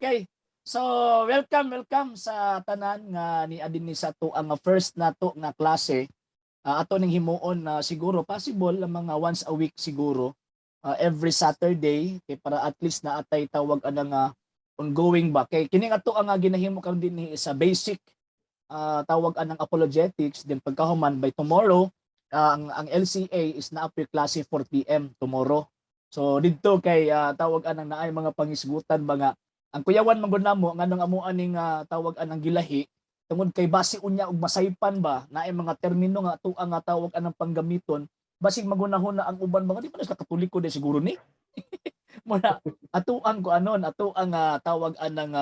Okay. So, welcome, welcome sa tanan nga ni adin ni sa ato ang first nato nga klase. Ato ning himuon na siguro possible ang mga once a week siguro, every Saturday, kay para at least na atay tawag ana nga ongoing ba, kay kini ato ang ginahimo karon dinhi sa basic tawag anang apologetics. Then pagkahuman, by tomorrow, ang LCA is naa poy klase 4 PM tomorrow. So didto kay tawag anang naay mga pangisgutan ba nga ang kuyawan man gud namo nganong amo aning tawag anang gilahi, tungod kay basi unya og masaypan ba, naay mga termino nga ato ang tawag anang panggamiton, basig magunahon na ang uban mga di pa na sila Katoliko de siguro ni muna ato ang kuanon, ato ang tawag anang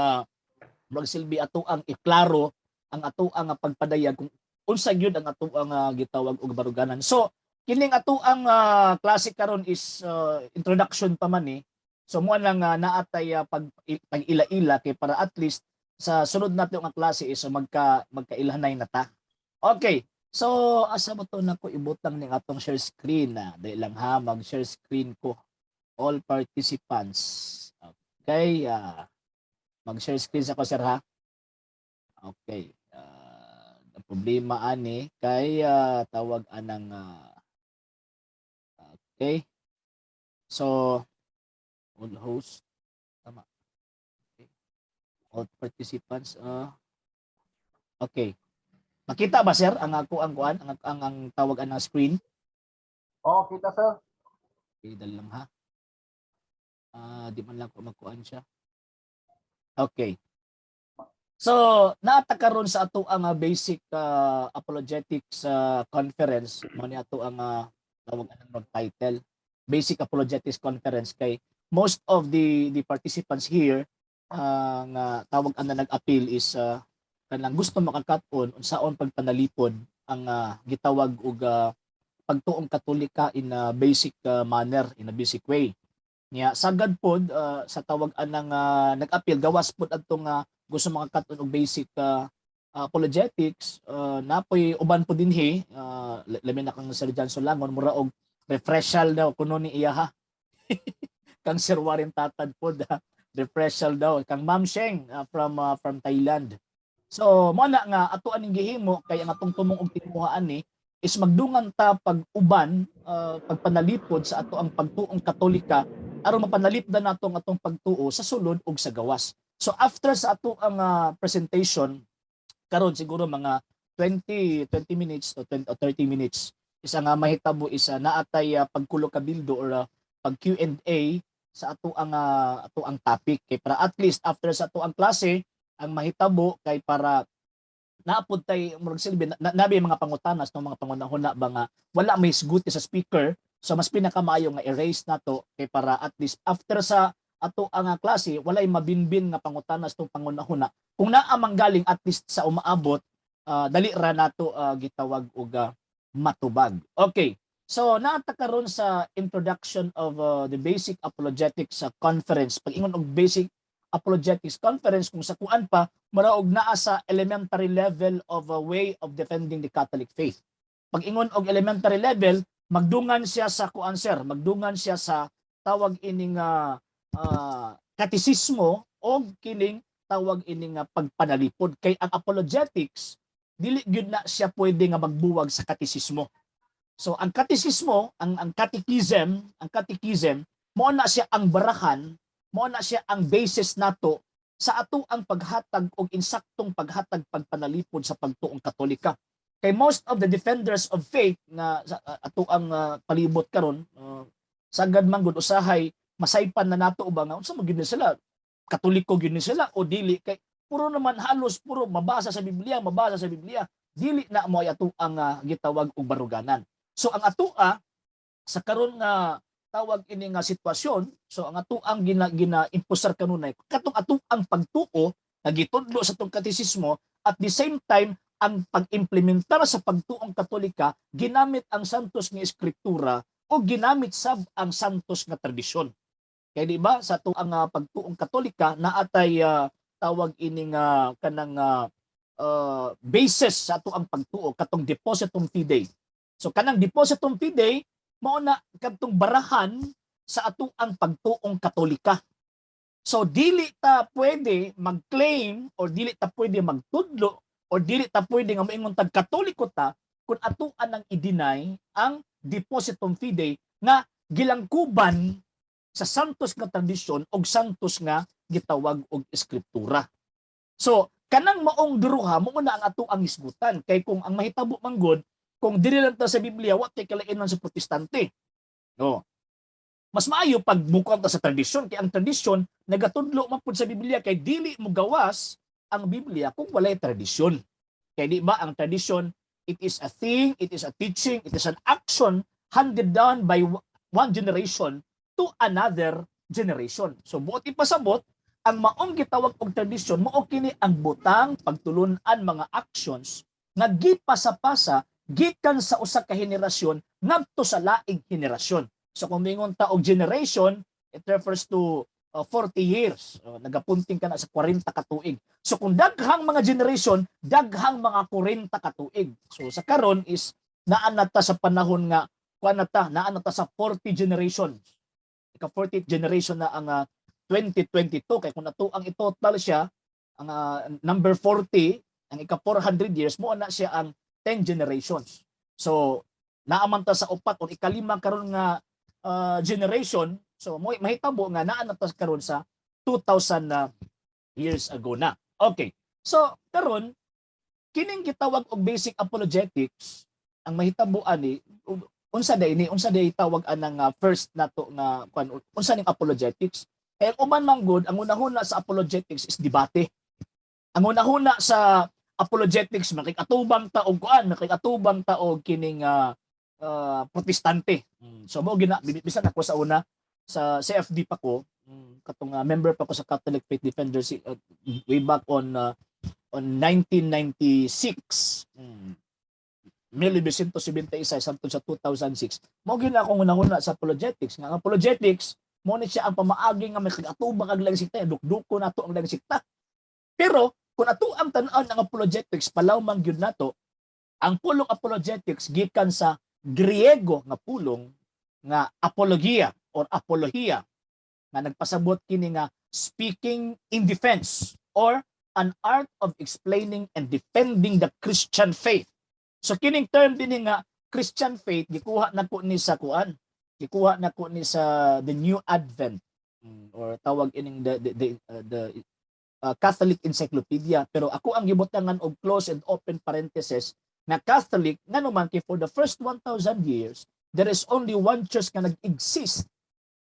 magsilbi, ato ang iklaro ang ato ang pagpadayag kung unsa gyud ang ato ang gitawag og baruganan. So kining ato ang klase karon is introduction pa man ni. So mo lang naatay pag ila-ila kay para at least sa sunod nato nga klase is magkailhanay na ta. Okay. So asa mo to nako ibutang ning atong share screen na? Dali lang ha, mag-share screen ko. All participants. Okay, mag-share screen sa ko, sir, ha. Okay. Ang problema ani kay tawag anang okay. So all host, tama. Okay. All participants, okay. Makita ba, sir, ang ako ang kuan ang tawag anang screen? Oo, kita, sir. Okay, dali lang ha. Di man lang ko magkuan siya. Okay. So, naata karon sa ato ang basic apologetics conference, mo ni ato ang tawag anang title, Basic Apologetics Conference, kay most of the participants here nga tawag ang nag-appeal is kanang gusto makakat-on unsaon pagpanalipod ang gitawag og pagtuong Katolika in a basic manner, in a basic way. Nya sagad pod sa tawag anang nag-appeal, gawas pod adtong gusto makakat-on og basic apologetics, napoy uban po dinhi, labi na kang Sir John Solangon, mura og refreshal daw kuno ni iya ha. Kang Sir Warren Tatad pod ha, refreshal daw kang Ma'am Sheng from Thailand. So mo na nga ato aning gihimo kay ang atong tumong og tinguhaan ni is magdungan ta pag uban pagpanalipod sa ato ang pagtuong Katolika aron mapanalipdan nato ang atong pagtuo sa sulod ug sa gawas. So after sa ato ang presentation karon, siguro mga 20 20 minutes o 20 o 30 minutes, isa nga mahitabo isa naatay pagkulo kabildo or pag Q&A sa ato ang topic, kay para at least after sa ato ang klase, ang mahitabo kay para naapod tay murag silbi na, nabi mga pangutanas no, mga pangunahuna ba nga wala may isguti sa speaker. So mas pinakamaayo nga erase nato kay para at least after sa ato ang klase, walay mabinbin nga pangutanas tong pangunahuna. Kung naa mang galing, at least sa umaabot dali ra nato gitawag og matubag. Okay. So naata karon sa introduction of the Basic Apologetics Conference. Pag ingon og Basic Apologetics Conference, kung sa kuan pa maraog naa sa elementary level of a way of defending the Catholic faith. Pag ingon og elementary level, magdungan siya sa kuan, sir, magdungan siya sa tawag ining katisismo o kining tawag ining pagpanalipod, kay ang apologetics dili gyud na siya pwede nga magbuwag sa katisismo. So ang katisismo, ang catechism mao na siya ang barahan, mao na siya ang basis nato sa ato ang paghatag og insaktong paghatag pagpanalipod sa pagtuong Katolika. Kay most of the defenders of faith nga sa ato ang palibot karon, sagad man gud usahay masaypan na nato ba nga unsa man gyud ni sila, Katoliko gyud ni sila o dili, kay puro naman, halos puro mabasa sa Biblia, mabasa sa Biblia, dili na mo ay ato ang gitawag og baruganan. So ang atoa sa karon nga tawag ini nga sitwasyon, so ang ato ang gina impusar kanunay katong ato ang pagtuo nga gitudlo sa atong katisismo, at the same time ang pag-implementar sa pagtuong Katolika ginamit ang santos nga eskriptura o ginamit sab ang santos nga tradisyon. Kay di ba sa ato ang pagtuong Katolika naatay tawag ini nga kanang basis sa ato ang pagtuo, katong depositum fidei. So kanang depositum fidei mao na kadtong barahan sa ato ang pagtuong Katolika. So dili ta pwede mag-claim or dili ta pwede magtudlo or dili ta pwede nga moingon tag Katoliko ta kung atuan ang i-deny ang depositum fidei nga gilangkuban sa santos nga tradisyon og santos nga gitawag og eskriptura. So kanang maong duruha mo na ang ato ang hisgutan, kay kung ang mahitabo man gud kung dili lang ta sa Biblia, wa tay kalain man sa Protestante. No. Mas maayo pag mukuan ta sa tradisyon, kay ang tradisyon nagatudlo man pud sa Biblia, kay dili mo gawas ang Biblia kung walay tradisyon. Kay di ba ang tradisyon, it is a thing, it is a teaching, it is an action handed down by one generation to another generation. So buot ipasabot, ang maong gitawag og tradisyon mao kini ang butang, pagtulun-an, mga actions nga gipasa-pasa gikan sa usa ka henerasyon ngadto sa laing henerasyon. So kung mingon ta og generation, it refers to 40 years. Nagapunting ka na sa 40 ka tuig. So kung daghang mga generation, daghang mga 40 ka tuig. So sa karon is naa na ta sa panahon nga kuan na ta, naa na ta sa 40 generation. Ika 40th generation na ang 2022, kay kung ato ang i-total siya ang number 40, ang ika 400 years, mo na siya ang 10 generations. So naaman ta sa upat o ikalima karon nga generation. So mo mahitabo nga naa na ta karon sa 2000 na years ago na. Okay. So karon, kining gitawag og basic apologetics, ang mahitabo ani, unsa day ni, unsa day tawag anang first nato nga kuan, unsa ning apologetics? Kay ang uban man gud, ang unahuna sa apologetics is debate. Ang unahuna sa apologetics, makikatubang ta og kuan, makikatubang ta og kining Protestante. So mo gina bisan ako sa una, sa CFD pa ko, katong member pa ko sa Catholic Faith Defenders way back on 1996. 1976 hangtod sa 2006. Mao gina akong unahuna sa apologetics. Nga ang apologetics, mo ni siya ang pamaagi nga may kagatubang ang laing sekta, dukduko nato ang laing sekta. Pero kung ato ang tan-on ang apologetics, palaw man gyud nato, ang pulong apologetics gikan sa Griego nga pulong nga apologia or apologia, nga nagpasabot kini nga speaking in defense or an art of explaining and defending the Christian faith. So kining term din nga Christian faith, gikuha na ko ni sa kuan. Gikuha na ko ni sa the New Advent or tawag ining the Catholic Encyclopedia, pero ako ang gibutangan og close and open parenthesis na Catholic, ngano man kay for the first 1,000 years there is only one church nga nag-exist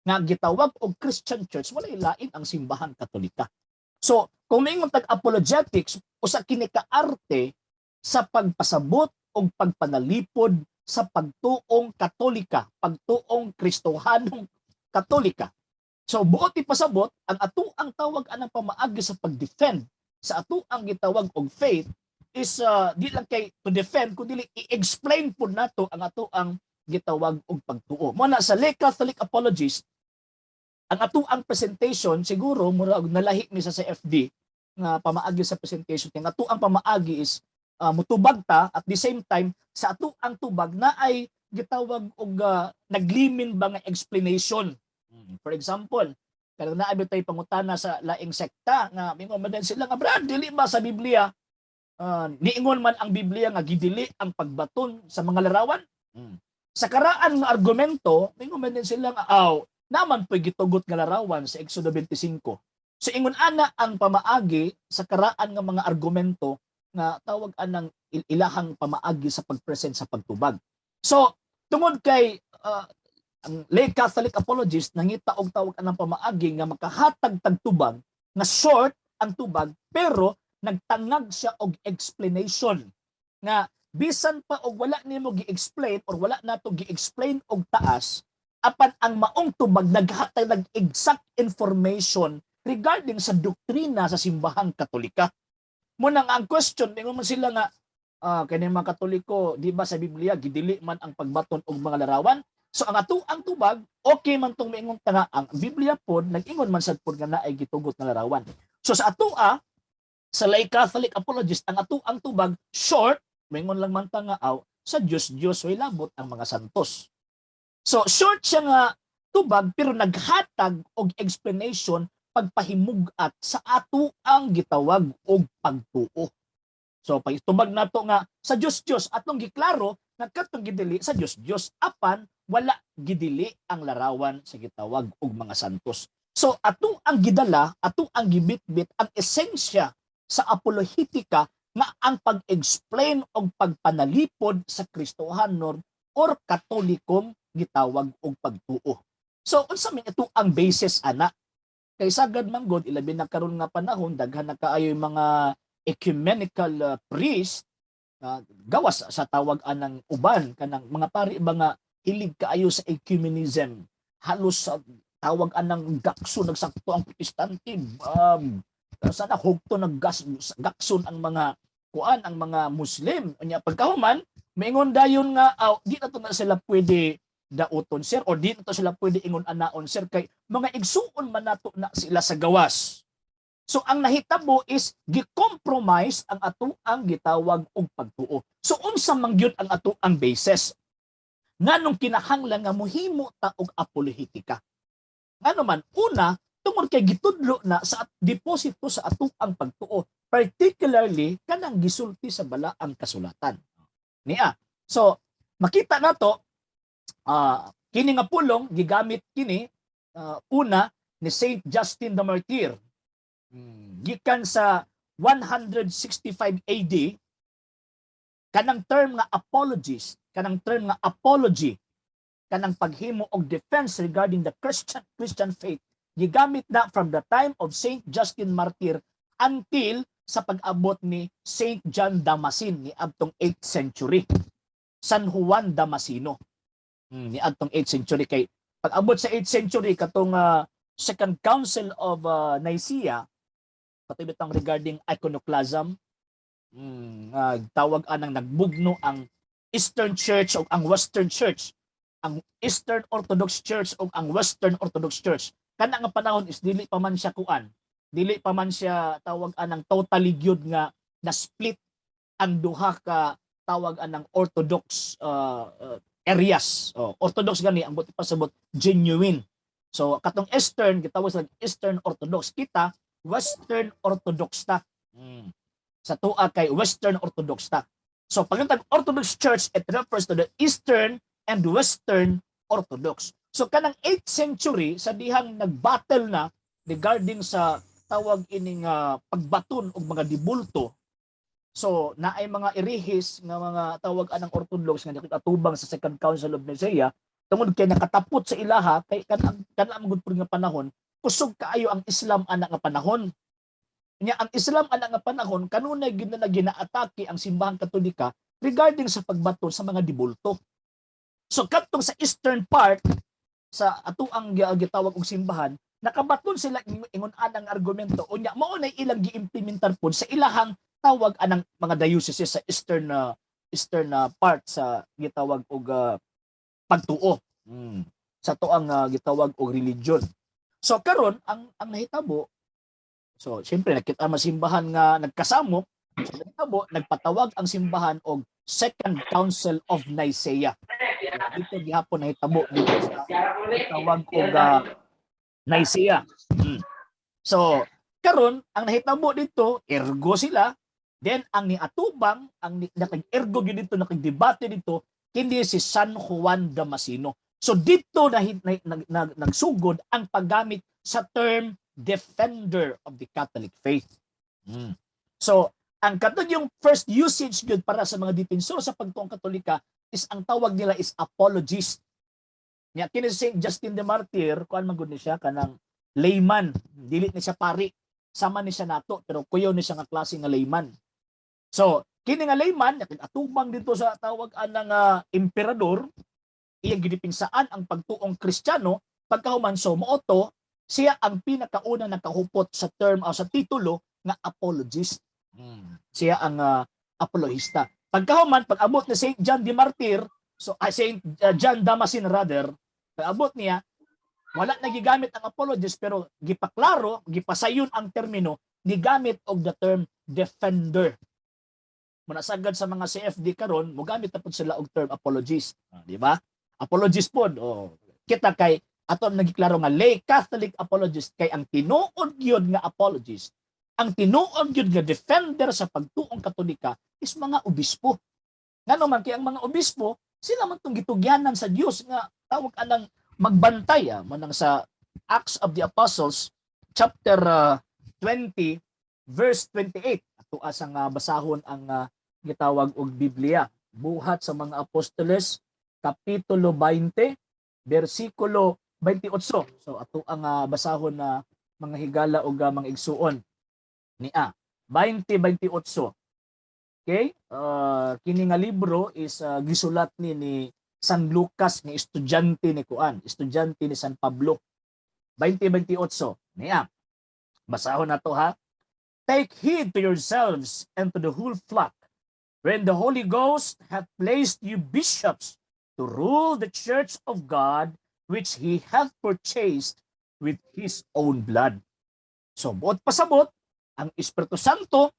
nga gitawag og Christian church, walay lain ang Simbahan Katolika. So, kung maingon tag apologetics, usa kini ka arte sa pagpasabot og pagpanalipod sa pagtuong Katolika, pagtuong Kristohanong Katolika. So buot ipasabot, ang ato ang tawag anang pamaagi sa pag-defend sa ato ang gitawag og faith is di lang kay to defend kundi i-explain pud nato ang ato ang gitawag og pagtuo. Mo na sa lay Catholic apologist, ang ato ang presentation siguro mura og nalahi ni sa CFD nga pamaagi sa presentation, kay ang ato ang pamaagi is mutubag ta, at the same time sa ato ang tubag na ay gitawag og naglimin ba nga explanation. For example, kanang naa tay pangutana sa laing sekta nga mingon man din sila nga, "Brad, dili ba sa Biblia niingon man ang Biblia nga gidili ang pagbaton sa mga larawan?" Sa karaan nga argumento, mingon man din sila nga, "Aw, naman po'y gitugot nga larawan sa Exodo 25." So ingon ana ang pamaagi sa karaan nga mga argumento nga tawag anang ilahang pamaagi sa pagpresent sa pagtubag. So tungod kay ang lay Catholic apologist nangita og tawag anang pamaagi nga makahatag tagtubag nga short ang tubag pero nagtangag siya og explanation nga bisan pa og wala nimo gi-explain or wala nato gi-explain og taas, apan ang maong tubag naghatag nag exact information regarding sa doktrina sa Simbahang Katolika. Mo nang ang question, mingon man sila nga, kani mga Katoliko, di ba sa Biblia gidili man ang pagbaton og mga larawan? So ang ato ang tubag, okay man tong miingon ta nga ang Biblia pod nag-ingon man sad pod nga naay gitugot nga larawan. So sa atoa, sa lay Catholic apologist, ang ato ang tubag short, mingon lang man ta nga, aw, sa Dios Dios, way labot ang mga santos. So short siya nga tubag pero naghatag og explanation pagpahimug-at sa ato ang gitawag og pagtuo. So pag tubag nato nga sa Dios Dios, atong giklaro nga katong gidili sa Dios Dios, apan wala gidili ang larawan sa gitawag og mga santos. So ato ang gidala, ato ang gibitbit ang esensya sa apologetika nga ang pag-explain og pagpanalipod sa Kristohanon or Katolikong gitawag og pagtuo. So unsa man ito ang basis ana? Kay sagad man gud, ilabi na karon nga panahon, daghan na kaayo yung mga ecumenical priest gawas sa tawag anang uban, kanang mga pari ba nga hilig kaayo sa ecumenism, halos sa tawag anang gakso nagsakto ang Protestante, sana hugto naggas gakson ang mga kuan, ang mga Muslim. Unya pagkahuman maingon dayon nga, "Aw, di na to na sila pwede dauton, sir, or di na to sila pwede ingon anaon, sir, kay mga igsuon man nato na sila sa gawas." So ang nahitabo is gi-compromise ang ato ang gitawag og pagtuo. So unsa man gyud ang ato ang basis? Nganong kinahanglan nga mohimo ta og apologetika? Ngano man, una, tungod kay gitudlo na sa deposito sa ato ang pagtuo, particularly kanang gisulti sa Balaang Kasulatan. Niya. So makita nato kini nga pulong gigamit kini una ni Saint Justin the Martyr. Gikan sa 165 AD kanang term nga apologist, kanang term nga apology, kanang paghimo og defense regarding the Christian faith, gigamit na from the time of Saint Justin Martyr until sa pag-abot ni Saint John Damascene ni adtong 8th century. San Juan Damasceno. Ni adtong 8th century, kay pag-abot sa 8th century, katong Second Council of Nicaea, pati bitang regarding iconoclasm, tawag anang nagbugno ang Eastern Church o ang Western Church, ang Eastern Orthodox Church o ang Western Orthodox Church. Kana nga panahon is dili pa man siya kuan, dili pa man siya tawag anang totally gyud nga na split ang duha ka tawag anang Orthodox areas. Oh, Orthodox gani ang buot pasabot, genuine. So katong Eastern gitawag sa Eastern Orthodox, kita Western Orthodox ta. Sa tua kay Western Orthodox ta. So pag yung Orthodox Church, it refers to the Eastern and Western Orthodox. So kanang 8th century, sa dihang nagbattle na regarding sa tawag ining pagbaton og mga dibulto. So naay mga erehis nga mga tawag anang Orthodox nga nakatubang sa Second Council of Nicaea tungod kay nakatapot sa ilaha, kay kanang kanang gud nga panahon kusog kaayo ang Islam ana nga panahon. Nya ang Islam ana nga panahon, kanunay gyud na ginaatake ang Simbahang Katolika regarding sa pagbaton sa mga dibulto. So kadtong sa eastern part sa ato ang gitawag og simbahan, nakabaton sila ingon anang argumento, unya mao na ilang giimplementar pod sa ilahang tawag anang mga dioceses sa eastern part sa gitawag og pagtuo. Sa to ang gitawag og religion. So karon ang nahitabo, so siyempre nakita man simbahan nga nagkasamok, so nahitabo nagpatawag ang simbahan og Second Council of Nicaea. Dito gihapon nahitabo dito sa gitawag og Nicaea. So karon ang nahitabo dito, ergo sila, then ang niatubang, ang nakig-ergo gyud dito, nakig-debate dito, kini si San Juan Damasceno. So dito na, nagsugod ang paggamit sa term defender of the Catholic faith. So ang katong yung first usage gyud para sa mga defensor sa pagtuong Katolika is ang tawag nila is apologist. Nya kini si Saint Justin the Martyr, kuan man gud ni siya, kanang layman, dili ni siya pari. Sama ni siya nato pero kuyaw ni siya nga klase nga layman. So kini nga layman atubang dito sa tawag anang emperador, iyang gidepinsaan ang pagtuong Kristiyano. Pagkahuman, so mao to siya ang pinakauna nakahupot sa term o sa titulo nga apologist. Siya ang apologista. Pagkahuman, pag-abot ni Saint John the Martyr, so Saint John Damascene rather, pag-abot niya, wala na gigamit ang apologist pero gipaklaro, gipasayon ang termino, nigamit og the term defender. Muna sagad sa mga CFD karon, mogamit na pud sila og term apologist. Ah, di ba? Apologist pod. Oh, kita kay Ato ang nagiklaro nga lay Catholic apologist kay ang tinuod gyud nga apologist, ang tinuod gyud nga defender sa pagtuong Katolika is mga obispo. Ngano man kay ang mga obispo, sila man tong gitugyanan sa Dios nga tawag anang magbantay, manang sa Acts of the Apostles chapter 20 verse 28. Ato asa nga basahon ang gitawag og Biblia. Buhat sa mga Apostoles kapitulo 20 bersikulo 28. So ato ang basahon na, mga higala og mga igsuon, niya 20:28. Okay? Kini nga libro is gisulat ni San Lucas nga estudyante ni kuan, estudyante ni San Pablo. 20:28 niya. Basahon na to, ha. "Take heed to yourselves and to the whole flock, when the Holy Ghost hath placed you bishops to rule the church of God, which he hath purchased with his own blood." So, buot pasabot, ang Espiritu Santo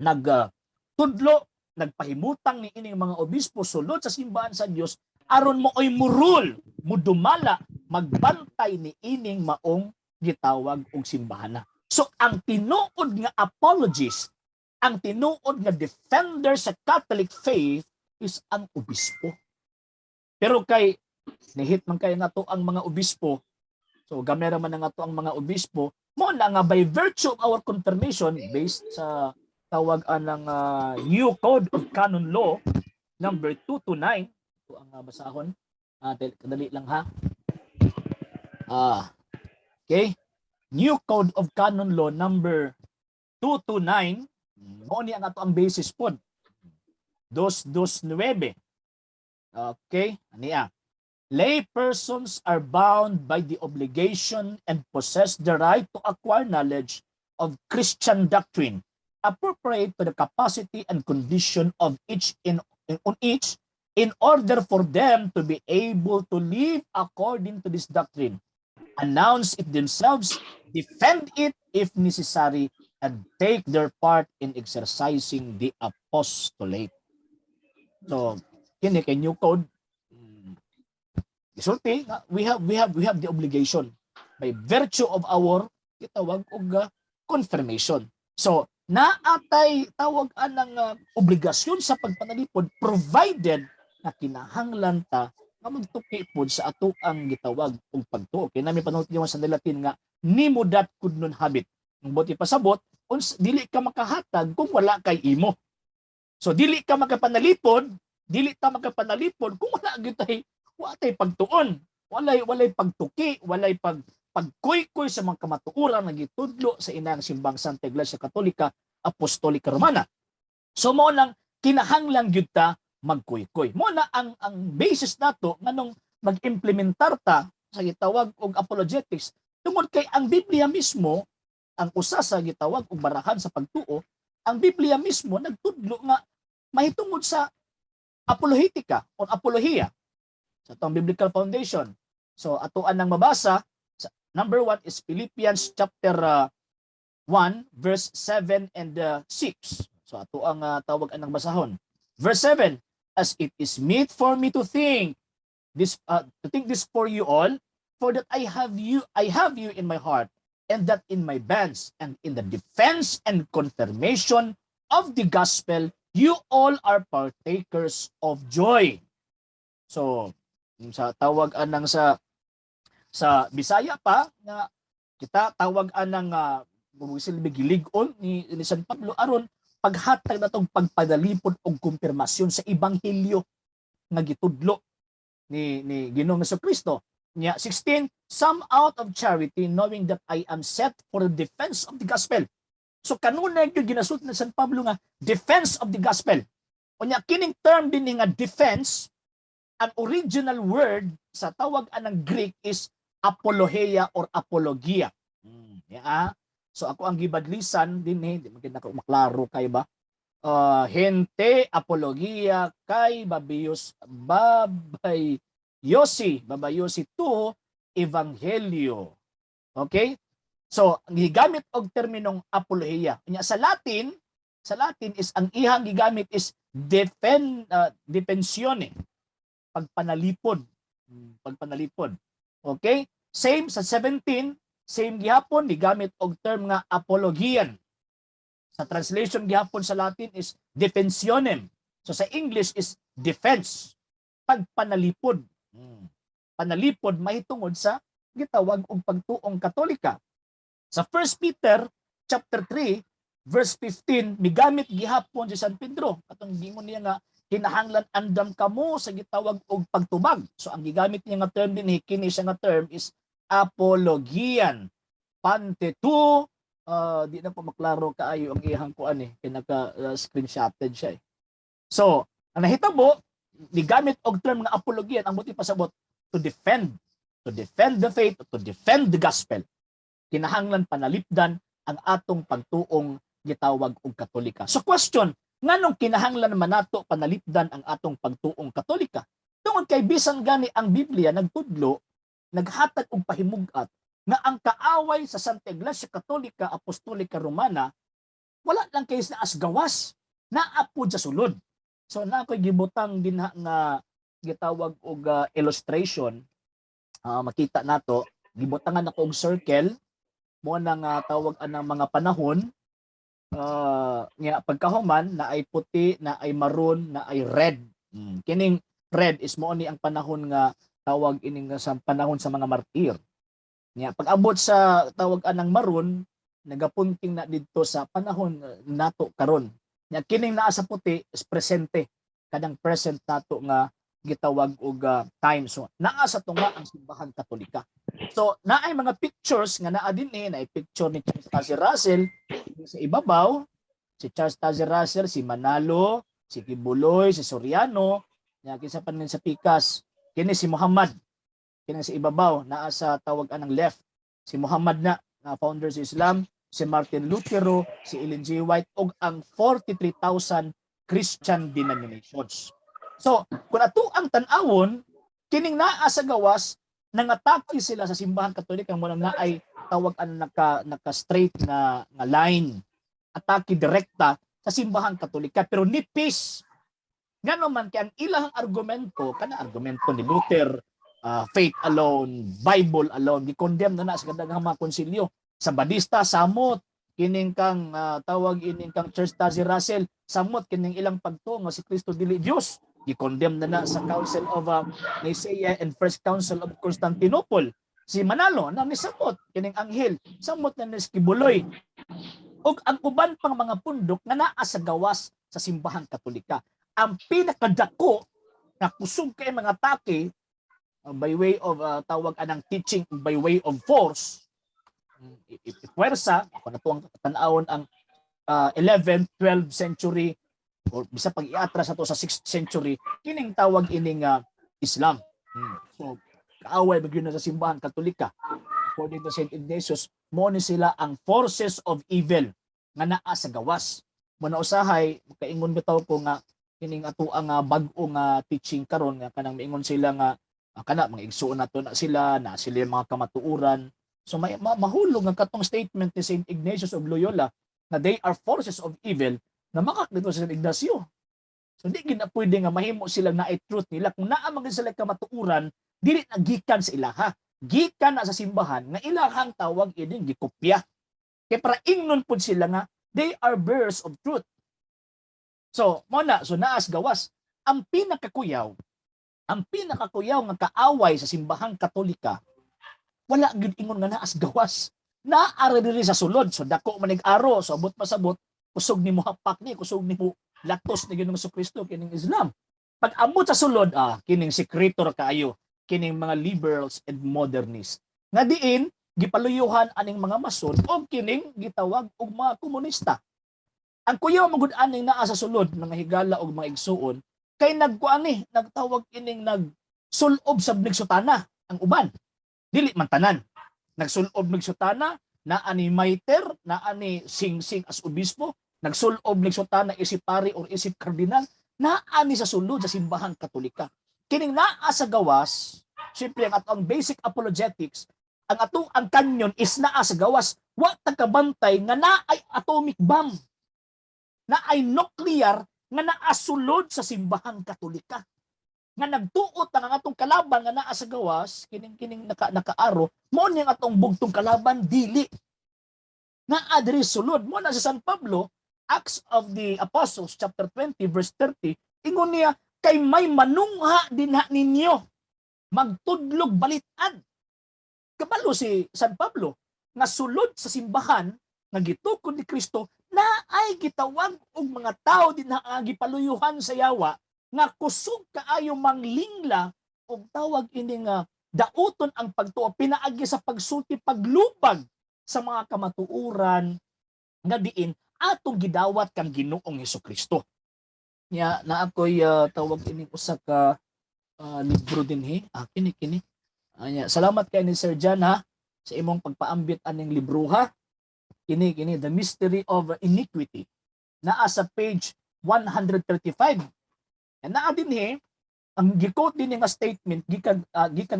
nag tudlo, nagpahimutang ni ining mga obispo sulod sa simbahan sa Dios aron mo oy murul, mudumala, magbantay ni ining maong gitawag og simbahan na. So ang tinuod nga apologist, ang tinuod nga defender sa Catholic faith is ang obispo. Pero kay nihit man kay nato ang mga obispo, so gamera man na nga to ang mga obispo, mo na nga by virtue of our confirmation based sa tawag anang New Code of Canon Law number 229. Ito ang basahon. Kadali lang, ha. Okay. New Code of Canon Law number 229, mo ni ang ato ang basis pod. 229. Okay, aniya. "Lay persons are bound by the obligation and possess the right to acquire knowledge of Christian doctrine appropriate to the capacity and condition of each in on each in order for them to be able to live according to this doctrine, announce it themselves, defend it if necessary, and take their part in exercising the apostolate." So, kini kay New Code, gisulti nga we have the obligation by virtue of our gitawag og confirmation. So, naatay tawag anang obligasyon sa pagpanalipod provided na kinahanglan ta nga magtuki pod sa ato ang gitawag og pagtuo. Kay nami panulti sa Latin nga "nemo dat quod non habet". Ang buot ipasabot, dili ka makahatag kung wala kay imo. So dili ka makapanalipod, dili ta makapanalipod kung wala gyud tay wa tay pagtuon, walay pagtuki, walay pagkuykuy sa mga kamatuoran nga gitudlo sa inang simbang Santa Iglesia Katolika Apostolika Romana. So mao nang kinahanglan gyud ta magkuykuy. Mo na ang basis nato nganong mag-implementar ta sa gitawag og apologetics tungod kay ang Biblia mismo ang usa sa gitawag og barahan sa pagtuo. Ang Biblia mismo nagtudlo nga mahitungod sa apologetika o apolohiya sa atong biblical foundation. So atoan nang mabasa, number 1 is Philippians chapter 1 verse 7 and 6. So ato ang tawag anang basahon. Verse 7, "As it is meet for me to think this for you all, for that I have you in my heart and that in my bands and in the defense and confirmation of the gospel you all are partakers of joy." So sa tawag anang sa Bisaya pa nga kita tawag anang silbi gilig-on ni San Pablo aron paghatag natong pagpadalipod og kumpirmasyon sa ebanghelyo nga gitudlo ni Ginoong Kristo. Nya 16, "Some out of charity, knowing that I am set for the defense of the gospel." So kanunay gyud ginasulti ni San Pablo nga defense of the gospel. Unya kining term din nga defense, ang original word sa tawag anang Greek is apologeia or apologia. Yeah. So ako ang gibadlisan din eh, di man gid nako maklaro kay ba. Gente apologia kay Babios Babay Yosi, Babayosi 2 Evangelio. Okay? So, ang gigamit og terminong apologia. Nya sa Latin is ang ihang gigamit is defensione. Pagpanalipod. Pagpanalipod. Okay? Same sa 17, same gihapon gigamit og term nga apologian. Sa translation gihapon sa Latin is defensionem. So sa English is defense. Pagpanalipod. Panalipod mahitungod sa gitawag og pagtuong Katolika. Sa 1 Peter chapter 3 verse 15, migamit gihapon si San Pedro katong gingon niya nga kinahanglan andam kamo sa gitawag og pagtubag. So ang gigamit niya nga term dinhi, kini siya nga term is apologian. Pante tu, di na po maklaro kaayo ang iyang kuan eh, kay naka screenshotted siya eh. So, ang nahitabo, gigamit og term nga apologian, ang buot pasabot to defend the faith, to defend the gospel. Kinahanglan panalipdan ang atong pagtuong gitawag og Katolika. So question, nganong kinahanglan man nato panalipdan ang atong pagtuong Katolika? Tungod kay bisan gani ang Biblia nagtudlo, naghatag og pahimug-at nga ang kaaway sa Santa Iglesia Katolika Apostolika Romana wala lang kay naa sa gawas, naa pod sa sulod. So na ako'y gibutang dinha nga gitawag og illustration. Makita nato, gibutangan ako og circle mo na nga tawag anang mga panahon nga pagkahuman na ay puti, na ay maroon, na ay red. Kining red is mo ni ang panahon nga tawag ining sa panahon sa mga martir. Nya pag-abot sa tawag anang maroon, nagapunting na didto sa panahon nato karon. Nya kining naa sa puti is presente, kanang present nato nga gitawag og time. So naa sa tunga ang Simbahan Katolika. So naay mga pictures nga naa din eh, naay picture ni Charles Taze Russell sa ibabaw, si Charles Taze Russell, si Manalo, si Quiboloy, si Soriano, nya kinsa pa nin sa pikas, kini si Muhammad. Kini sa ibabaw naa sa tawag anang left, si Muhammad na na founder sa Islam, si Martin Lutero, si Ellen G. White ug ang 43,000 Christian denominations. So, kung ato ang tan-awon, kining naa sa gawas, nangatake sila sa Simbahan Katolika mo na naay tawag ang naka straight nga nga line, atake direkta sa Simbahan Katolika, pero nipis. Ngano man kay ang ilahang argumento, kana argumento ni Luther, faith alone, Bible alone, gi-condemn na na sa kadaghang mga konsilyo. Sa Badista, samot kining kang tawag ining kang Charles Taze Russell, samot kining ilang pagtuo nga si Kristo dili Dios, gi-condemn na na sa Council of Nicaea and First Council of Constantinople. Si Manalo na nisamot kining anghel, samot na ni Quiboloy ug ang uban pang mga pundok nga naa sa gawas sa Simbahan Katolika. Ang pinakadako na kusog kay mga atake by way of tawag anang teaching, by way of force, puwersa, ako na to ang tan-awon ang 11th, 12th century or bisa pag iatras ato sa 6th century, kining tawag ining Islam. So kaaway magyud na sa Simbahan Katolika. According to Saint Ignatius, mo ni sila ang forces of evil nga naa sa gawas. Mo na usahay makaingon bitaw ko nga kining ato ang bag-o nga teaching karon nga kanang miingon sila nga kana mga igsuon nato na sila na sila yung mga kamatuoran. So may mahulog ang katong statement ni Saint Ignatius of Loyola na they are forces of evil na makakdito sa Saint Ignacio. So di gid na pwede nga mahimo sila na truth nila kung naa man gid sila kamatuoran, dili na gikan sa ilaha. Gikan na sa simbahan nga ilahang tawag ining gikopya. Kay para ingnon pud sila nga they are bearers of truth. So, mo na, so naas gawas. Ang pinakakuyaw nga kaaway sa Simbahang Katolika, wala gyud ingon nga naas gawas. Naa diri sa sulod. So dako manig aro, so abot pasabot, kusog ni mo hapak ni, kusog ni mo latos ni Ginoong Kristo kining Islam. Pag abot sa sulod, kining sekreto ra kaayo, kining mga liberals and modernists. Nga diin gipaluyuhan aning mga Mason o kining gitawag og mga komunista. Ang kuyaw magud aning naa sa sulod, mga higala og mga igsuon, kay nagkuan ni, nagtawag ining nagsulob sa sutana ang uban. Dili man tanan. Nagsulob sutana, naa ni mitre, naa ni sing-sing as obispo, nagsulob sutana isip pari or isip kardinal, naa ni sa sulod sa Simbahang Katolika. Kining naa sa gawas, siyempre ang atong basic apologetics, ang atong ang kanyon is naa sa gawas, wa ta kabantay nga naay atomic bomb, naay nuclear nga naa sulod sa Simbahang Katolika. Nga nagtuot ang atong kalaban nga naa sa gawas, kining naka nakaaro, mao ni ang atong bugtong kalaban, dili. Naa diri sulod mo na si San Pablo, Acts of the Apostles chapter 20 verse 30, ingon niya kay may manungha dinha ninyo magtudlog balitan. Kabalo si San Pablo nga sulod sa simbahan nga gitukod ni Kristo na ay gitawag og mga tao dinha nga gipaluyuhan sa yawa nga kusog kaayo manglingla og tawag ini nga dauton ang pagtuo pinaagi sa pagsulti, paglubag sa mga kamatuoran nga diin atong gidawat kang Ginoong Hesukristo. Nya na ako'y tawag ini usa ka libro dinhi. Ah, kini kini. Anya, salamat kay ni Sir John ha sa imong pagpaambit aning libro ha. Kini kini The Mystery of Iniquity. Naa sa page 135. And naa dinhi ang gi-quote din nga statement gikan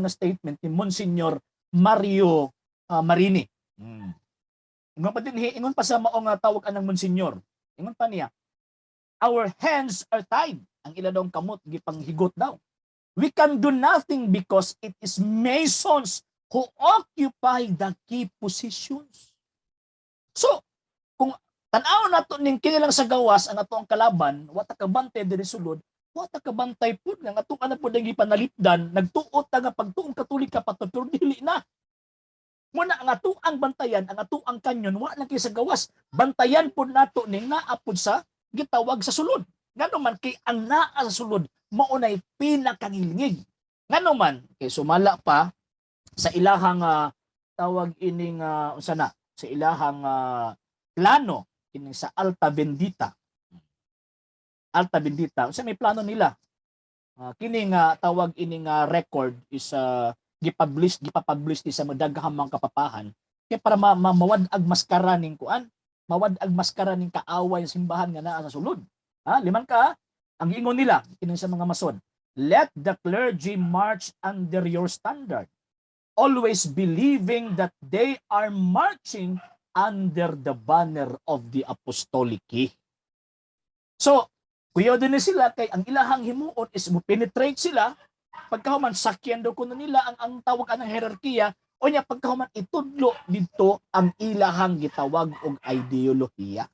nga statement ni Monsignor Mario Marini. Ingon pa dinhi, ingon pa sa mao nga tawag anang Monsignor. Ingon pa niya, "Our hands are tied." Ang ila daw kamot gipanghigot daw. "We can do nothing because it is Masons who occupy the key positions." So, kung tan-aw nato ning kini lang sa gawas ang ato ang kalaban, wa ta kabantay diri sulod, wa ta kabantay pud nga ato ana pud ang gipanalipdan, nagtuot ta nga pagtuong Katolika pa to, pero dili na. Muna ang ato ang bantayan, ang ato ang kanyon, wa lang kay sa gawas. Bantayan pud nato ning naa pud sa gitawag sa sulod. Ngano man kay ang naa sa sulod mao nay pinakangilngig. Ngano man kay sumala pa sa ilahang tawag ining unsa na sa ilahang plano kining sa Alta Vendita. Alta Vendita, unsa may plano nila? Kini nga tawag ini nga record is gipublish gipapublish ni sa madaghang mga kapapahan kay para mawad-ag maskara ning kuan, mawad-ag maskara ning kaaway sa simbahan nga naa sa sulod. Ha, liman ka ang giingon nila kini sa mga Mason: "Let the clergy march under your standard, always believing that they are marching under the banner of the apostolic key." So kuyaw din ni sila kay ang ilahang himuon is mo penetrate sila, pagkahuman sakyan daw kuno nila ang tawag anang hierarkiya, o nya pagkahuman itudlo didto ang ilahang gitawag og ideolohiya.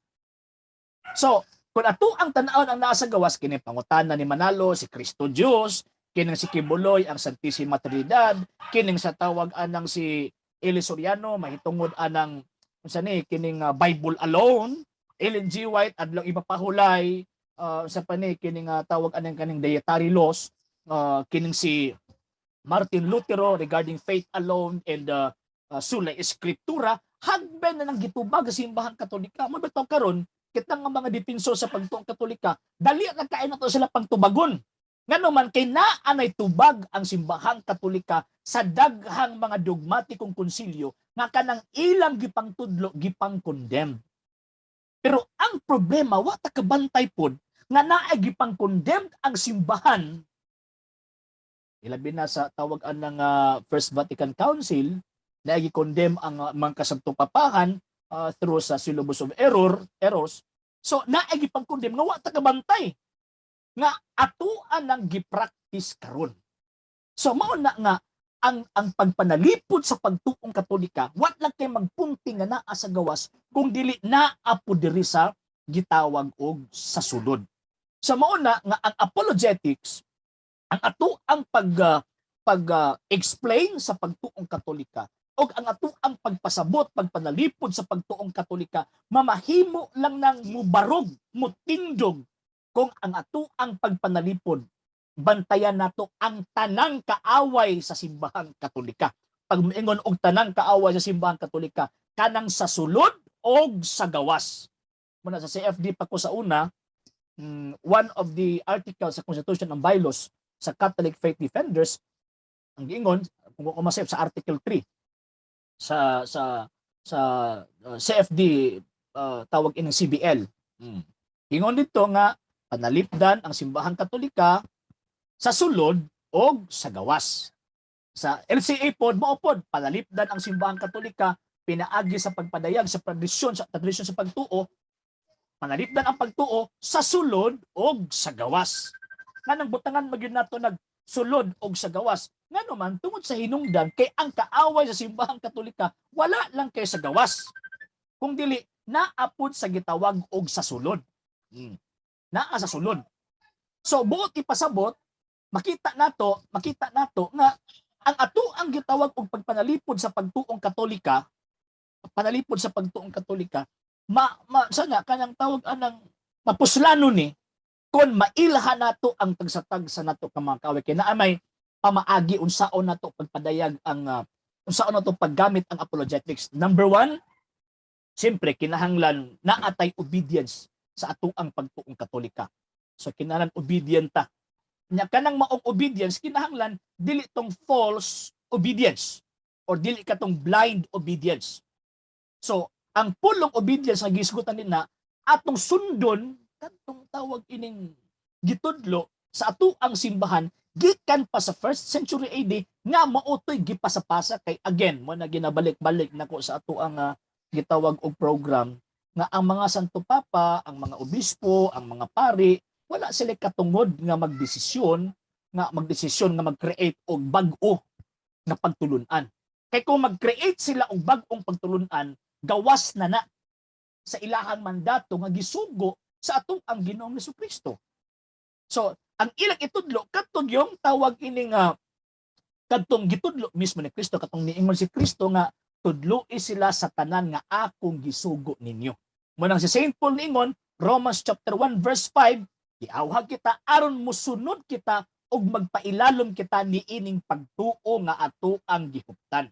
So, kung ato ang tan-awon ang naa sa gawas, kini pangutana ni Manalo si Kristo Diyos, kining si Quiboloy ang Santissima Trinidad, kining sa tawag anang si Eli Soriano mahitungod anang unsa ni kining Bible alone, Ellen G. White adlaw ipapahulay sa pa ni kining tawag anang kaning dietary laws, kining si Martin Lutero regarding faith alone and sola scriptura, hagben na nang gitubag sa Simbahang Katolika. Mo bitaw karon kita nga mga depensor sa pagtuong Katolika, dali na kaayo nato sila pangtubagon. Ngano man kay naa nay tubag ang Simbahang Katolika sa daghang mga dogmatikong konsilyo nga kanang ilang gipangtudlo gipang-condemn. Pero ang problema, wa ta kabantay pod nga naay gipang-condemn ang simbahan, ilabi na sa tawag anang First Vatican Council na gi-condemn ang mga kasabtong papahan through sa syllabus of errors. So naay gipang-condemn nga wa ta kabantay nga atoa nang gi-practice karon. So mao na nga ang pagpanalipod sa pagtuong Katolika, wa lang kay magpunti nga naa sa gawas kung dili naa po diri sa gitawag og sa sulod. So mao na nga ang apologetics, ang ato ang pag pag explain sa pagtuong Katolika og ang ato ang pagpasabot, pagpanalipod sa pagtuong Katolika, mamahimo lang nang mubarog, mutindog kung ang ato ang pagpanalipod bantayan nato ang tanang kaaway sa Simbahang Katolika. Pag moingon og tanang kaaway sa Simbahang Katolika, kanang sa sulod og sa gawas. Muna sa CFD pa ko sa una, one of the articles sa Constitution and Bylaws sa Catholic Faith Defenders, ang giingon, kung ko masayop, sa Article 3 sa CFD tawag ining CBL. Ingon dito nga panalipdan ang Simbahang Katolika sa sulod og sa gawas. Sa LCA pod, mao pod panalipdan ang Simbahang Katolika pinaagi sa pagpadayag sa tradisyon sa pagtuo, panalipdan ang pagtuo sa sulod og sa gawas. Nganong butangan magyud nato nag sulod og sa gawas. Ngano man, tungod sa hinungdan kay ang kaaway sa Simbahang Katolika wala lang kay sa gawas. Kung dili naapod sa gitawag og sa sulod. Naa sa sulod. So buot ipasabot, makita nato nga ang ato ang gitawag og pagpanalipod sa pagtuong Katolika, panalipod sa pagtuong Katolika, ma, ma sana kanang tawag anang mapuslano ni kon mailhan nato ang tagsa-tagsa nato ka mga kaaway, kay naa may pamaagi unsaon nato pagpadayag ang unsaon nato paggamit ang apologetics. Number one, siyempre kinahanglan naa tay obedience sa atoang pagtuong Katolika. So kinahanglan obedient ta. Nya kanang maong obedience, kinahanglan dili tong false obedience or dili katong blind obedience. So ang pulong obedience nga gisgutan nina, atong sundon kadtong tawag ining gitudlo sa atoang simbahan gikan pa sa first century AD nga mao to'y gipasapasa. Kay again, mo na ginabalik-balik nako sa atoang gitawag og program nga ang mga Santo Papa, ang mga obispo, ang mga pari, wala sila katungod nga magdesisyon nga mag-create og bag-o nga pagtulunan. Kay kung mag-create sila og bag-ong pagtulunan, gawas na na sa ilahang mandato nga gisugo sa atong ang Ginoong Kristo. So, ang ilang itudlo kadtong yung tawag ini nga kadtong gitudlo mismo ni Kristo, katong niingon si Kristo nga tudloi sila sa tanan nga akong gisugo ninyo. Mo nang si Saint Paul niingon, Romans chapter 1 verse 5, giawhag kita aron musunod kita ug magpailalom kita niining pagtuo nga ato ang gihuptan.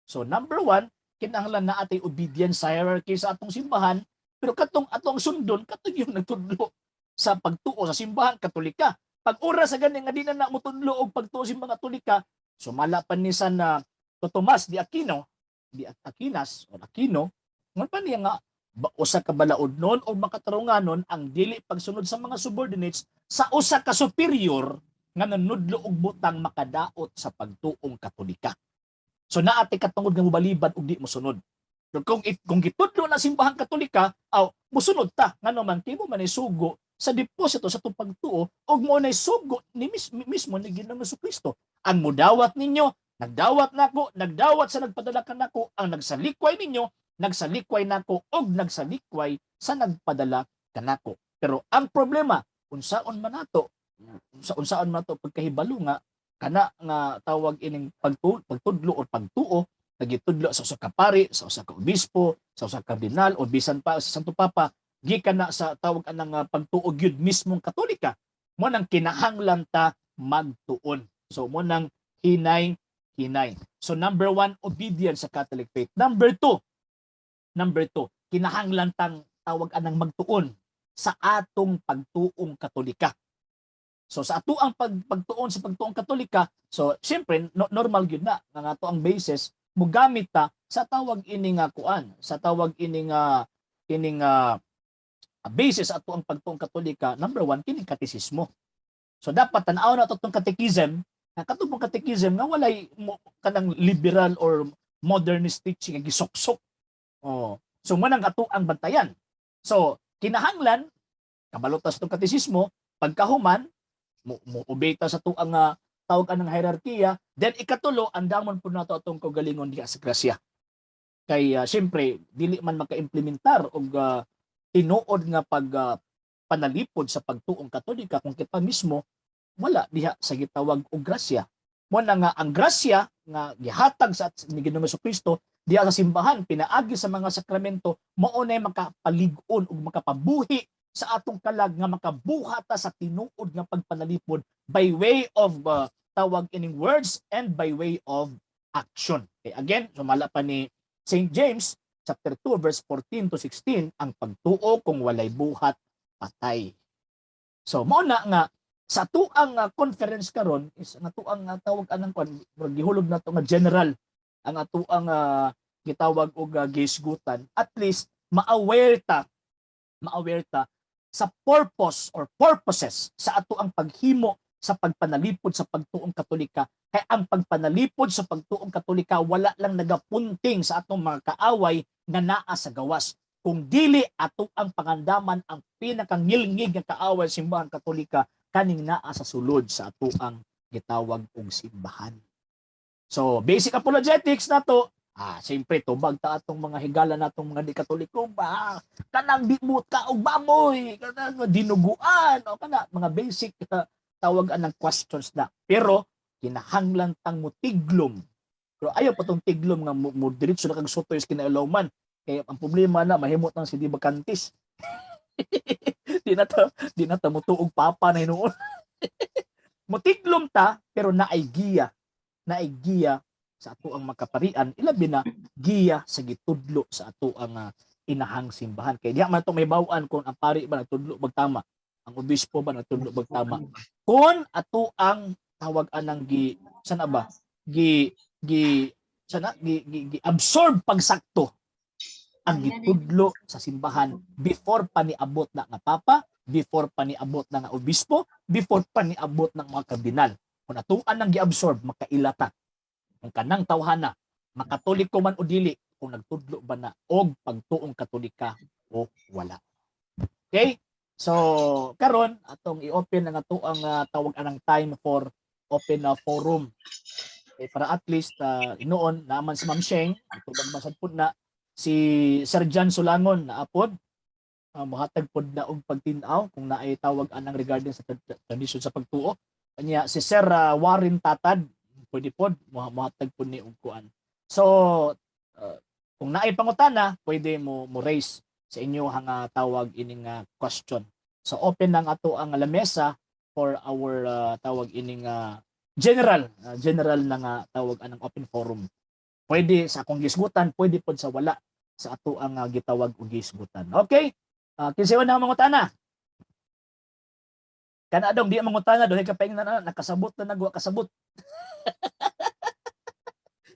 So number one, kinahanglan naa tay obedience sa hierarchy sa atong simbahan, pero katong atong sundon, katong yung nagtudlo sa pagtuo sa Simbahan Katolika. Pag oras sa gani nga di na na motudlo og pagtuo sa Simbahan Katolika, sumala pa ni San Tomas de Aquino, di Aquinas o Aquino, ngon pa niya nga usa ka balaodnon o makatarunganon ang dili pagsunod sa mga subordinates sa usa ka superior nga nanudlo og butang makadaot sa pagtuong Katolika. So naa tay katungod nga mobalibad og di mosunod. Pero kung gitudlo na Simbahang Katolika, aw mosunod ta, ngano man kimo man sugo sa deposito sa atong pagtuo ug mo nay sugo ni mismo ni Ginoong Kristo. Ang mudawat ninyo, nagdawat nako, nagdawat sa nagpadala kanako, ang nagsalikway ninyo, nagsalikway nako ug nagsalikway sa nagpadala kanako. Pero ang problema, unsaon man nato, unsaon man nato pagkahibalo nga kana nga tawag ining pagtudlo or pagtuo nagitudlo sa usa ka pari, sa usa ka obispo, sa usa ka kardinal o bisan pa sa Santo Papa, gikan na sa tawag anang pagtuo gyud mismong Katolika? Mo nang kinahanglan ta magtuon. So mo nang hinay hinay. So number one, obedience sa Catholic faith. Number two, kinahanglan tang tawag anang magtuon sa atong pagtuong Katolika. So sa ato ang pagtuon sa pagtuong Katolika, so siyempre no, normal gyud na nga ato ang basis mugamit ta sa tawag ini nga kuan, sa tawag ini nga basis ato ang pagtuong Katolika, number one, kining katekismo. So dapat tan-aw na ato tong catechism, nga katong catechism nga walay mo, kanang liberal or modernist teaching nga gisuksok. Oh. So mo nang ato ang bantayan. So kinahanglan kabalo ta sa tong katekismo, pagkahuman mo obey ta sa tuang tawag anang hierarkiya, then ikatulo, andamon po nato atong kaugalingon diha sa grasya. Kay siyempre dili man maka-implementar og tinuod nga pag panalipod sa pagtuong Katolika kung kita mismo wala diha sa gitawag og grasya. Mo na nga ang grasya nga gihatag sa ni Ginoong Kristo diha sa simbahan pinaagi sa mga sakramento, mao nay makapalig-on ug makapabuhi sa atong kalag nga makabuhat ta sa tinuod nga pagpanalipod by way of tawag ining words and by way of action. Okay, again, sumala pa ni St. James chapter 2 verse 14 to 16, ang pagtuo kung walay buhat, patay. So mao na nga sa tuang conference karon is ang atuang tawag anang kwan, murag gihulog nato nga general ang atuang gitawag og gisgutan, at least ma-aware ta sa purpose or purposes sa ato ang paghimo sa pagpanalipod sa pagtuong Katolika. Kay ang pagpanalipod sa pagtuong Katolika wala lang nagapunting sa atong mga kaaway nga naa sa gawas, kung dili ato ang pangandaman ang pinakangilngig nga kaaway sa Simbahan Katolika, kaning naa sa sulod sa ato ang gitawag og simbahan. So, basic apologetics nato, siyempre tubag ta atong mga higala natong mga di Katoliko ba, kanang di mo ka og baboy, kanang dinuguan o kana mga basic tawag anang questions na. Pero kinahanglan tang mutiglom. Pero ayaw pa tong tiglom nga mo diretso na kag sutoy sa kinailoman. Kaya ang problema na mahimot nang sedevacantists. Di na ta mutuog papa na hinuon. Mutiglom ta pero naay giya, naay giya sa ato ang makaparian, ilabi na giya sa gitudlo sa ato ang inahang simbahan. Kay diha man to may bawaan kung ang pari ba nagtudlo bag tama, ang obispo ba nagtudlo bag tama. Kung ato ang tawag anang gi sana ba gi gi sana gi, gi, gi absorb pagsakto ang gitudlo sa simbahan before pa niabot na nga papa, before pa niabot na nga obispo, before pa niabot ng mga kardinal. Kung atuan nang gi-absorb, makaila ta. Kung kanang tawhana, makatoliko man o dili, kung nagtudlo ba na og pagtuong Katolika o wala. Okay? So, karon atong i-open ang ato ang tawag anang time for open na forum. Okay, para at least inoon naman si Ma'am Sheng, tubag man sad pud na si Sir John Sulangon na apod mohatag pod na og pagtin-aw kung naay tawag anang regarding sa tradisyon sa pagtuo. Kanya si Sir Warren Tatad pwede pod mohatag pod ni og kuan. So kung naay pangutana, pwede mo mo raise sa inyo nga tawag ining question. So open lang ato ang lamesa for our tawag ining general na nga tawag anang open forum. Pwede sa akong gisgutan, pwede pod sa wala sa ato ang gitawag og gisgutan. Okay? Kinsa na mangutana? Kana dong di mangutana dohay ka paingnan na nakasabot na nagwa kasabot.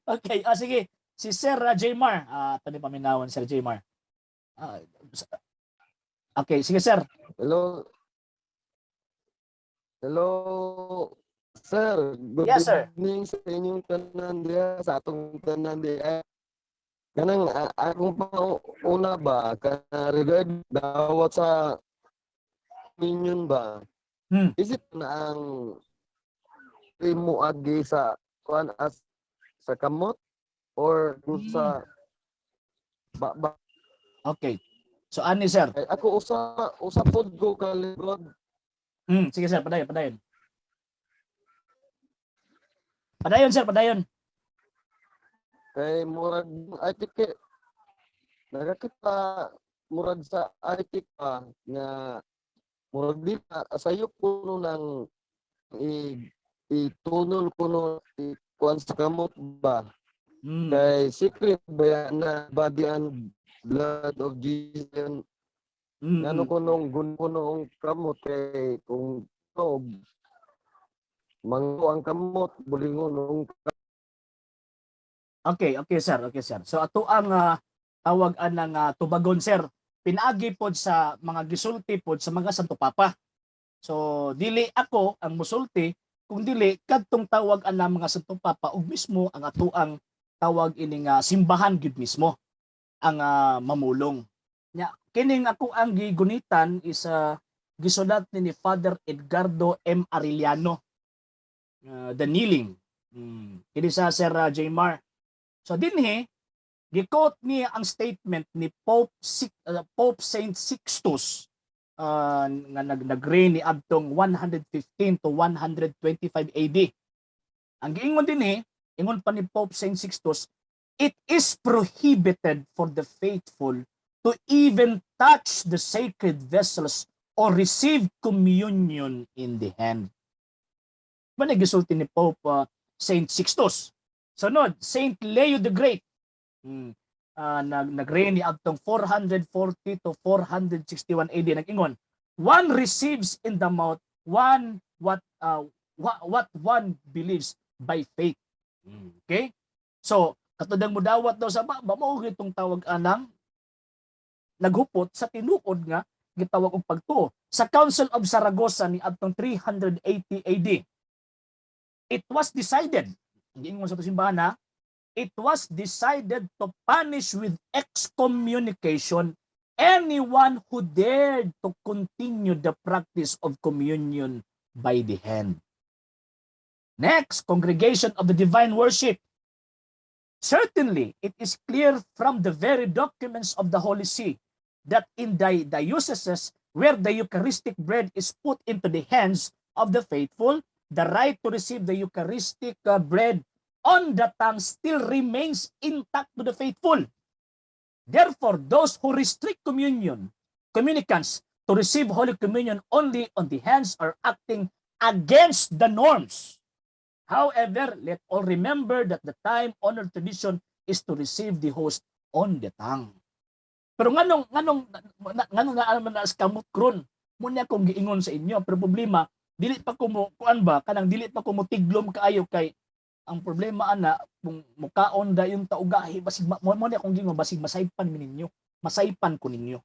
Okay, sige. Si Sir Jmar, tani paminawan Sir Jmar. Okay, sige, sir. Hello. Hello, sir. Good Yes, sir. Evening sa inyong tanan diha, sa atong tanan diha. Kanang akong una ba, kana regard dawat sa communion ba? Is it na ang imo agi sa kuan as sa kamot or kung sa ba? Okay. So ani, sir? Ay, ako usa usa pod ko kaligod. Sige sir, padayon, padayon. Padayon, sir, padayon. Kay murag I think kay nakakita murag sa IT pa nga murag di na sayo kuno ng itunol kuno kuan sa kamot ba, kay secret ba yan na body and blood of Jesus yan? Ngano kunong gun kuno ang kamot kay kung no mango ang kamot bulingon ang Okay, sir, okay, sir. So ato ang tawag anang tubagon, sir. Pinaagi pod sa mga gisulti pod sa mga Santo Papa. So dili ako ang musulti kung dili kadtong tawag anang mga Santo Papa ug mismo ang atoang tawag ini nga simbahan gyud mismo ang mamulong. Nya kining ako ang gigunitan is gisulat ni Father Edgardo M. Arellano, The Kneeling. Kini sa Sir Jmar. So dinhi gi-quote niya ang statement ni Pope Saint Sixtus nga nag-reign ni adtong 115 to 125 AD. Ang giingon dinhi, ingon pa ni Pope Saint Sixtus, "It is prohibited for the faithful to even touch the sacred vessels or receive communion in the hand." Ba gisulti ni Pope Saint Sixtus. Sunod, Saint Leo the Great. Nag-reign ni adtong 440 to 461 AD, nag-ingon, "One receives in the mouth one what one believes by faith." Okay? So, katudang mudawat daw sa ba mao itong tawag anang naghupot sa tinuod nga gitawag og pagtuo. Sa Council of Saragossa ni adtong 380 AD, it was decided, ang giingon sa simbahan na, it was decided to punish with excommunication anyone who dared to continue the practice of communion by the hand. Next, Congregation of the Divine Worship. Certainly, it is clear from the very documents of the Holy See that in the dioceses where the Eucharistic bread is put into the hands of the faithful, the right to receive the Eucharistic bread on the tongue still remains intact to the faithful. Therefore, those who restrict communion, communicants to receive Holy Communion only on the hands are acting against the norms. However, let all remember that the time-honored tradition is to receive the host on the tongue. Pero nganong naa man na sa kamot kron, mao ni akong giingon sa inyo, pero problema dili pa ko mo kuan ba, kanang dili pa ko motiglom kaayo kay ang problema ana kung mukaon dayon ta ugahi, basig mao ni akong giingon, basig masaypan mi ninyo, masaypan ko ninyo.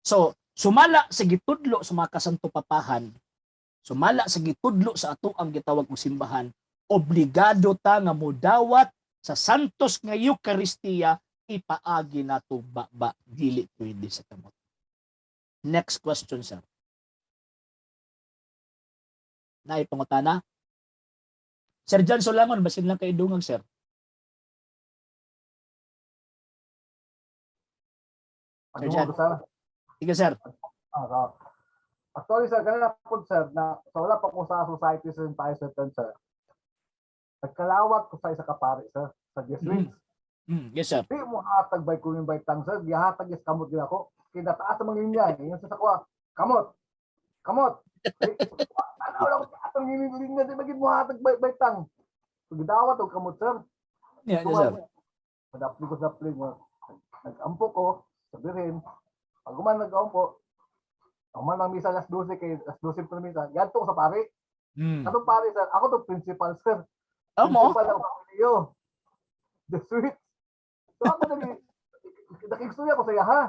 So, sumala sa gitudlo sa mga kasanto papahan, sumala sa gitudlo sa ato ang gitawag og simbahan, obligado ta nga modawat sa Santos nga Eukaristiya, ipaagi nato ba, dili pwede sa kamot. Next question, sir. Naay pangutana? Sir John Solangon, basin lang kay dungag, sir. Sir Jan. Ano, sir? Sige, sir. Ah. Actually, sir, kanina po, sir, na sa wala pa ko sa society sa tayo sir, sir. Nagkalawat ko sa isa ka pare, sir, sa Jesuits. Yes, sir. Di mo hatag by kumin by tang, sir, gihatag is kamot gid ako. Kinataas sa mga linya, eh. Yung sa kuha, kamot. Kamot. Ano lang atong linya, di ba gid mo hatag by tang. So, gidawat og kamot, sir. Yeah, sir. Madapli ko sa pli mo. Nag-ampo ko sa birhen. Pag human nag-ampo, human ang misa alas 12 kay alas 12 pa misa. Gadto ko sa pare. Atong pare, sir, ako to principal, sir. Oh, mo? Principal ako sa The sweet. So ako nag nakigsuya ko sa iya ha.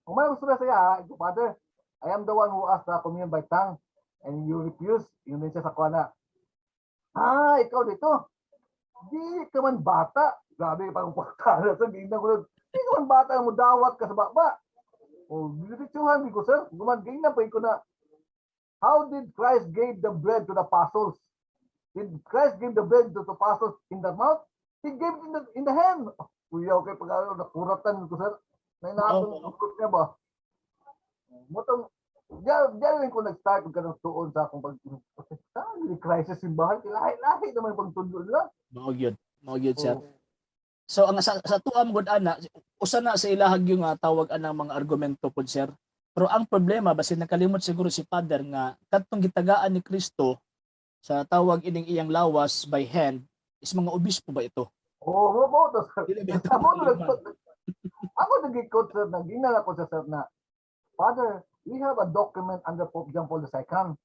Human ang istorya sa iya ha, ito, "Father, I am the one who asked the communion by tongue and you refuse." Yun din siya sa kuha na. "Ah, ikaw dito. Di ka man bata." Grabe pa akong pagkala sa ginang ko. "Di ka man bata mo dawat ka sa baba." O, diretsuhan ko, sir. Guman ginang pa ko na. "How did Christ gave the bread to the apostles? Did Christ give the bread to the apostles in the mouth? He gave it in the hand." Kuya, okay, pag ano, nakuratan ko, sir. Na inaatong niya ba? Mutong, diyan rin ko nag-start og kanang tuon sa akong pag saan ni crisis simbahan, lahi-lahi naman yung pagtudlo nila. Mao gyud. Mao gyud, sir. Oo. So ang sa tuam gud ana, usa na sa ilahag yung tawag anang mga argumento pod, sir. Pero ang problema, basin nakalimot siguro si Father nga kadtong gitagaan ni Kristo sa tawag ining iyang lawas by hand is mga obispo ba ito? Oo, mo to, sir. Dili ba ito? Ako ako nag-quote, sir, naginal ako sa sir na, "Father, we have a document under Pope John Paul II.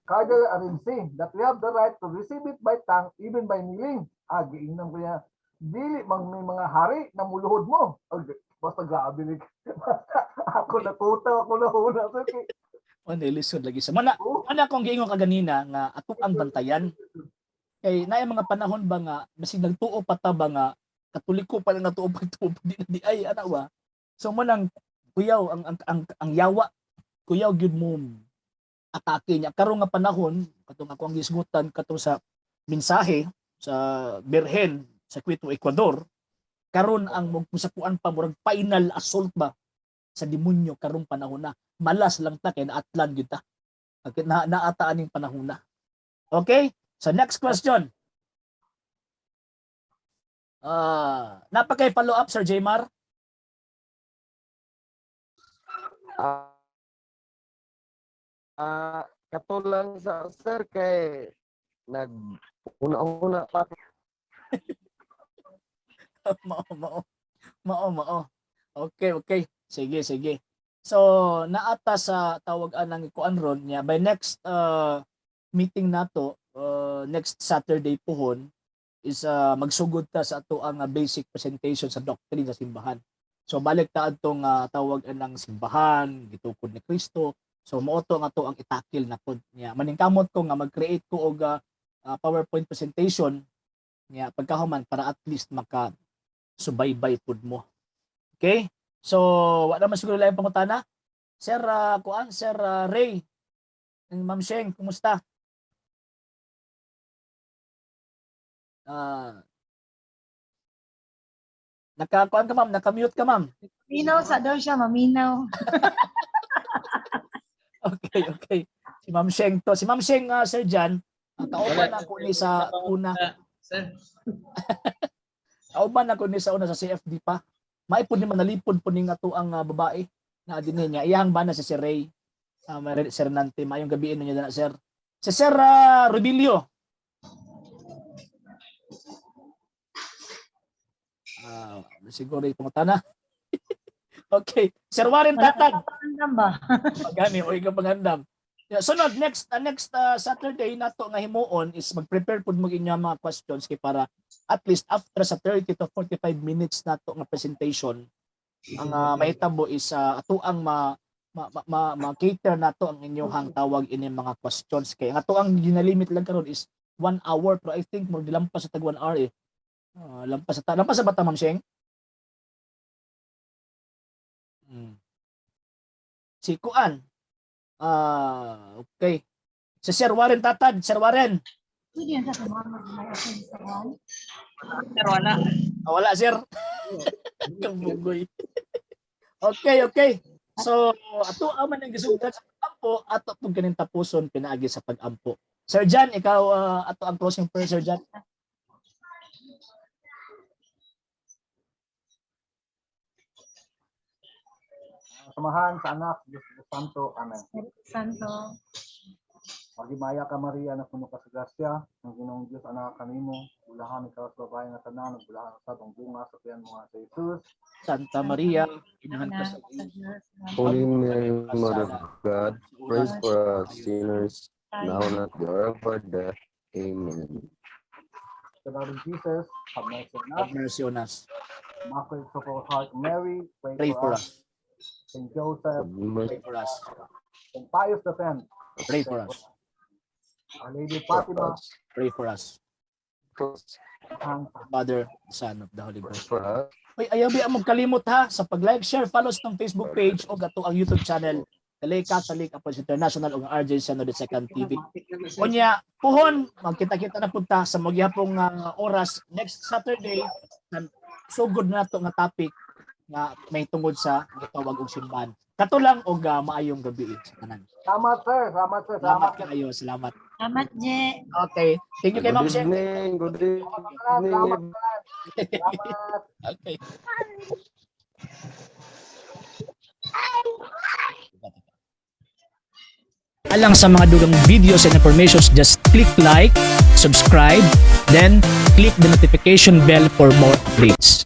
Cardinal Arinze, that we have the right to receive it by tongue, even by kneeling." Ah, giingnan ko niya, "Dili mang may mga hari na muluhod mo." Okay, basta grabe ni. Basta ako natuta, ako nahuna, sir. O nilisod lagi sa mana. Mana akong giingon kaganina nga ato ang bantayan kay naay mga panahon ba nga basig nagtuo pa ta ba nga Katoliko pa lang natuo pagtuo di na di ay ana ba. So mo nang kuyaw ang yawa, kuyaw gyud mo atake niya karon nga panahon katong ako ang gisgutan katong sa mensahe sa Birhen sa Quito, Ecuador. Karon ang magpusapuan pa, murag final assault ba sa demonyo karong panahon na. Malas lang ta kay naatlan gyud ta na naataan ning panahon na. Okay, so next question. Ah, napakay follow up, Sir Jmar? Ah, kato lang sa sir kay nag una-una pa. Mao, mao. Mao, mao. Okay. Sige, sige. So, naata sa tawag anang ikuan ron niya by next meeting nato, next Saturday pohon is magsugod ta sa ato ang basic presentation sa doctrine sa simbahan. So balik ta adtong tawag anang simbahan, gitukod ni Kristo. So mao to ang ato ang itakil na pod niya. Maningkamot ko nga mag-create ko og PowerPoint presentation niya pagkahuman para at least maka subaybay pud mo. Okay? So, wala naman siguro laing pangutana. Sir kuan, Sir Ray, and Ma'am Sheng, kumusta? Nakakuan ka, ma'am, naka-mute ka, ma'am. Minaw sa daw siya, maminaw. Okay. Si Ma'am Sheng to. Si Ma'am Sheng, Sir Jan, kauban ako ni sa una. Sir. Kauban ako ni sa una sa CFD pa. Maipod ni manalipod po ning ato ang babae na dinhi niya. Iyang bana si Sir Ray. Sir Nante, maayong gabi ninyo na, sir. Si Sir Rubilio. Siguro pangutana. Okay. Sir Warren Wala Tatag. ka pangandam ba? Gani oy ka pangandam. Yeah, sunod next next Saturday nato nga himuon is mag-prepare pud mo inyo ang mga questions kay para at least after sa 30 to 45 minutes nato nga presentation ang mahitabo is ato ang ma-cater nato ang inyong tawag ini mga questions kay ang ato ang ginalimit lang karon is 1 hour, pero I think mo lampas sa tag 1 hour eh. Lampas sa bata, Ma'am Sheng? Si Kuan. Okay. Si Sir Warren Tatad, Sir Warren. Pwede yan sa mga mag-may sa kuwan. Sir, wala. Wala, sir. Kabugoy. Okay. So, ato aman ang gisugdan sa pag-ampo, ato pug kaning tapuson pinaagi sa pag-ampo. Sir Jan, ikaw ato ang closing prayer, Sir Jan. Samahan sa Anak, Diyos Santo. Amen. Espiritu Santo. Maghimaya ka, Maria, na puno ka sa grasya, ang Ginoong Diyos anak kanimo, bulahan ikaw sa babae nga tanan, ug bulahan usab ang bunga sa tiyan mo nga si Jesus. Santa Maria, inahan ka Anak sa sa Diyos. Holy Mary, Mother of God, pray for us sinners, now and at the hour of our death. Amen. The Lord Jesus, have mercy on us. Have mercy on us. Immaculate Sacred Heart of Mary, pray, Pray for us. Saint Joseph, Pray for us. Saint Pius X, Pray for us. Our Lady of Fatima, Pray for us. ang Father, Son of the Holy Pray Ghost. for us. Uy, ayaw ba ang magkalimot ha sa pag-like, share, follow sa itong Facebook page o ato ang YouTube channel, Kalay Catholic Apostle International o ang RJ Sano the Second TV. Unya, puhon, magkita-kita na punta sa magyapong oras next Saturday. Sugod na to nga topic nga may tungod sa gitawag og simbahan. Kato lang og maayong gabi sa tanan. Salamat, sir. Salamat, sir. Salamat Salamat. kaayo, salamat. Salamat, Je. Okay. Thank you kay Good Ma'am Shen. evening. Good Salamat. evening. Salamat. Salamat. Okay. Alang sa mga dugang videos and informations, just click like, subscribe, then click the notification bell for more updates.